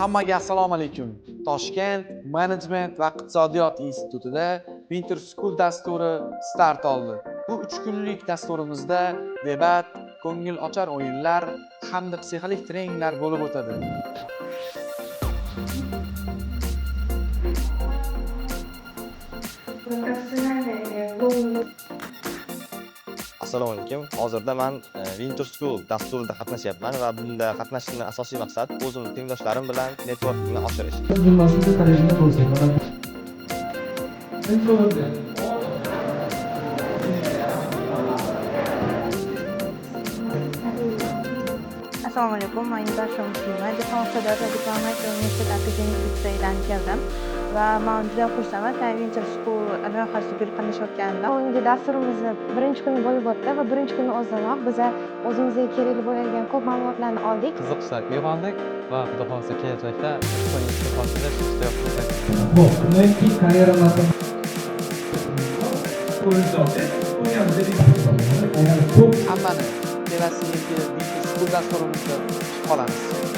Hammaga assalomu alaykum. Toshkent Menejment va iqtisodiyot institutida Winter School dasturi start oldi. Bu 3 kunlik dasturimizda debat, ko'ngil ochar o'yinlar hamda psixologik treninglar bo'lib o'tadi. Assalomu alaykum. Hozirda men Winter School dasturida qatnashyapman va bunda qatnashishimdan asosiy maqsad o'zim tengdoshlarim bilan networkingni oshirish. Biz tarixida bo'lsak, mana Assalomu alaykum, men Yuldasheva Muslima, Jahon iqtisodiyot va diplomatiya universiteti akademik litseyidan keldim va men juda xursandman Time Winter School loyihasida bo'lib qatnashayotganimdan. Bugungi dasturimizni birinchi kuni bo'lib o'tdi va birinchi kuni o'zidanoq biza o'zimizga kerakli bo'ladigan ko'p ma'lumotlarni oldik. Qiziqishlar uyg'ondik va xudo xohlasa kelajakda ushbu institutda ishtirok qilsak. Ho'p, undan keyin karyera ko'p Hammani kelasi yilgi Winter School dasturimizda kutib qolamiz.